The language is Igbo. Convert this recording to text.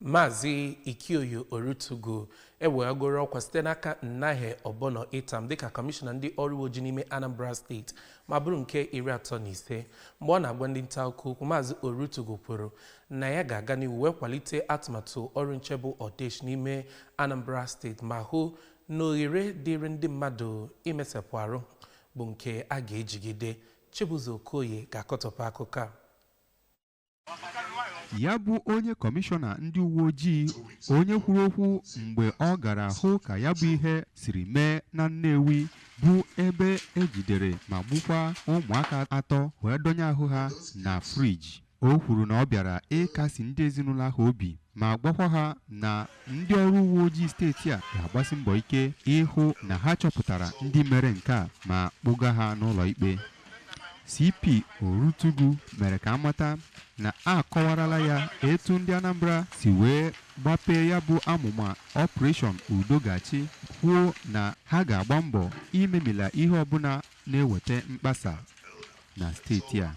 Maazị Ikioye Orutugu ewegoro ọkwa site n'aka Nnahe Obono Itam dịka kọmishọna ndị ọrụ uwe ojii n'ime Anambra Steeti ma bụrụ nke 35. Mgbe ọ na-agwa ndị nta akụkọ okwu, Maazị Orutugu kwuru na ya ga-aga n'ihu wee kwalite atụmatụ ọrụ nchebe Odeshi n'ime Anambra Steeti ma hụ na oghere dịrị ndị mmadụ imesapụ arụ bụ nke a ga-ejigide. Chibuzo Okoye ga-akọtọpụ akụkọ a. Ya bụ onye kọmishọna ndị uwe ojii, onye kwuru okwu mgbe ọ gara hụ ka ya bụ ihe siri mee na Nnewi, bụ ebe ejidere ma gbukwa ụmụaka atọ wee donye ahụ ha na friji. O kwuru na ọ bịara ịkasi ndị ezinụlọ ahụ obi ma gwakwa ha na ndị ọrụ uwe ojii steeti a ga-agbasi mbọ ike ịhụ na ha chọpụtara ndị mere nke a ma kpụga ha n'ụlọ ikpe. CP Orutugu mere ka amata na a kọwarala ya etu ndị Anambra si wee gbapee ya bụ amụma Operation Udo Ga-achị, kwuo na ha ga-agba mbọ imemila ihe ọbụla na-eweta mkpasa na steeti a.